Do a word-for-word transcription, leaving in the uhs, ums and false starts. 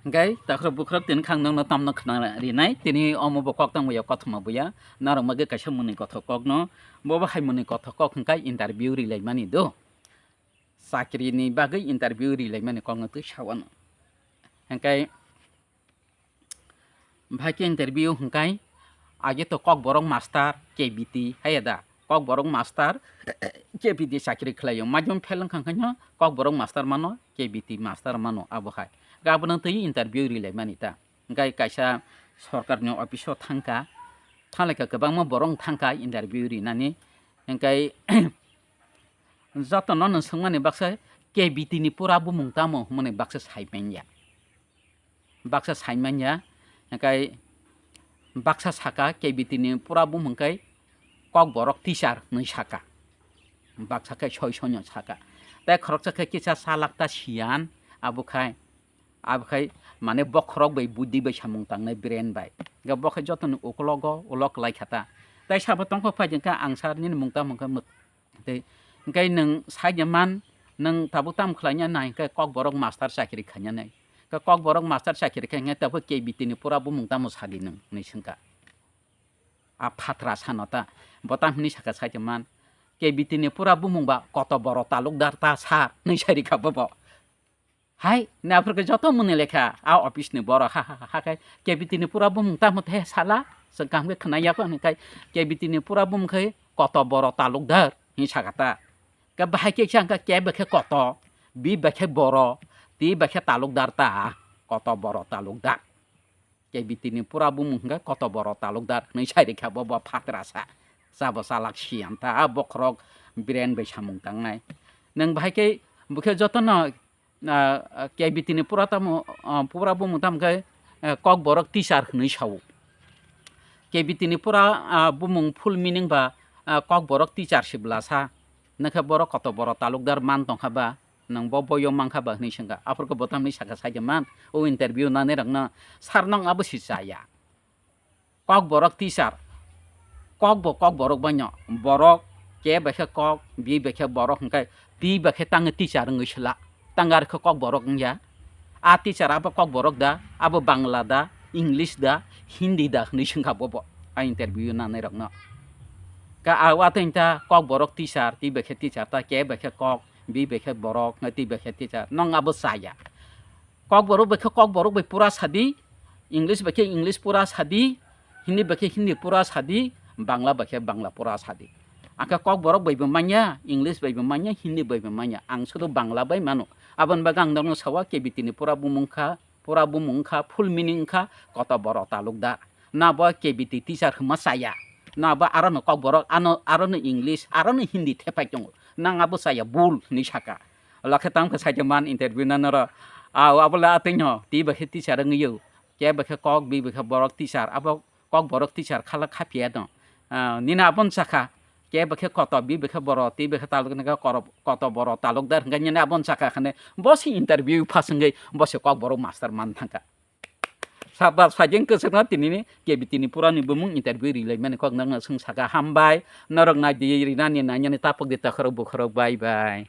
Hingkai takhorok bukhorok tini khang nokno tamno khna rinai, tini omo bo kok tangbo ya kothoma bo ya, narwk magwi kaisa mwnwi kothok kokno, bo bo hai mwnwi kothok kok hingkai interview rilaimani do. Chakrini bagwi interview rilaimani kokno twi sawano. Hingkai bhai khe interview hingkai age to Kokborok master K B T haiya da, Kokborok master K B T chakri khlaio, majom phel wngkha hingkhaino Kokborok master mano, K B T master mano abo hai. Abono twi interview rilaimani ta. Hingkai kaisa sorkarni office o thangkha, thanglaikha kwbangma borok thangkha interview rinani. Hingkai jotono nwng swngmani baksa K B T ni pura bumung tamo hwnmani baksa sai manya. Baksa sai manya, hingkai baksa saka K B T ni pura bumung kai Kokborok teacher hwnwi saka. Baksa khe soi soino saka. Tei khoroksa khe kisa chalak ta siyan, abo khai, abo khai mane bokhorok bai buddhi bai samung tangnai brain bai. Hingke bo khe jotoni ukologo ulo kwlai kha ta. Tei sabo tongkha phai hingke ang sir nini mung tamo hingke mwt-, tei hingke nwng sai de man, nwng tabuk tamo khlai ya nai hingke Kokborok master chakri khaina nai. Hingke Kokborok master chakri khainai tabuk K B T ni pura bumung tamo sadi nwng hinui swngkha. A phatra sano ta, bo tamo hinui saka sai de man, K B T ni pura bumung ba koto boro talukdar ta sir hinui sai rikha bobo. Hai, naphurkhe joto mwnwi lekha, a office ni borok ha, ha, ha, ha khai, K B T ni pura bumung tamo the sala, chwng kaham khe khwnai ya kho, hwnwi khai, K B T ni pura bumung khai, koto boro talukdar, hwnwi sakha ta. Khe bahai khe chang kha, ke bai khe koto, bi bai khe boro, ti bai khe talukdar ta, koto boro talukdar. K B T ni pura bumung hwnkhe koto boro talukdar hwnwi sai rikha bo, bo phatrasa. Sabo chalak siyan ta, a bokhorok brain bai samung tangnai. Nwng bahai khe bokhe jotono, ah, ah, K B T ni pura tamo, ah, pura bumung tamo khe, eh, Kokborok teacher hwnwi sao. K B T ni pura, ah, bumung full meaning ba, ah, Kokborok teacher si bwlasa. Nwng khe borok koto boro talukdar man tongkha ba, nwng bo boyo mankha ba hwnwi swngkha. Aphuru khe bo tamni sakha sai de man, o interview nanai rokno, sir nwng abo si chaya. Kokborok teacher, kok bo Kokborok baino, borok ke bai khe kok, bi bai khe borok hwnkhe, ti bai khe tangwi teacher wngwi swla, tang ar khe Kokborok wngya. A teacher abo Kokborok da, abo Bangla da, English da, Hindi da hwnwi swngkha bobo a interview nanai rokno. Ka a watwi ta Kokborok teacher, ti bai khe teacher ta, ke bai khe kok, bi bai khe borok, ti bai khe teacher, nwng abo chaya. Kokborok bai khe Kokborok bai pura sadi, English bai khe English pura sadi, Hindi bai khe Hindi pura sadi, Bangla bai khe Bangla pura sadi. Ang khe Kokborok bai bo manya, English bai bo manya, Hindi bai bo manya. Ang sudu Bangla bai mano. Aboni bagwi ang norokno sawa K B T ni pura bumung kha, pura bumung kha, full meaning kha, koto boro talukdar. Na bo K B T teacher hwnma chaya. Na bo arono Kokborok, ano, arono English, arono Hindi thepai tongo. Nang abo chaya bul hwnwi saka. Ola khe tamo khe sai de man interview na noro. A, abo le atwino, ti bai khe teacher wngwi yo. Ke bai khe kok, bi bai khe borok teacher. Abo Kokborok teacher khala khaphiya no. Ah, nini abon sakha, ke bai khe koto, bi bai khe boro, ti bai khe taluk nang khe koro-, koto boro talukdar hwnkhe nini abon sakha khane, bo se interview pass wngwi, bo se Kokborok master man thangkha. Sabas, phaijeng kwchwkno tinini K B T ni purani bumung interview rilaimani kok nokno swng saka hambai, norok nai di rinani nainani tapok di takhorok bukhorok, bye bye.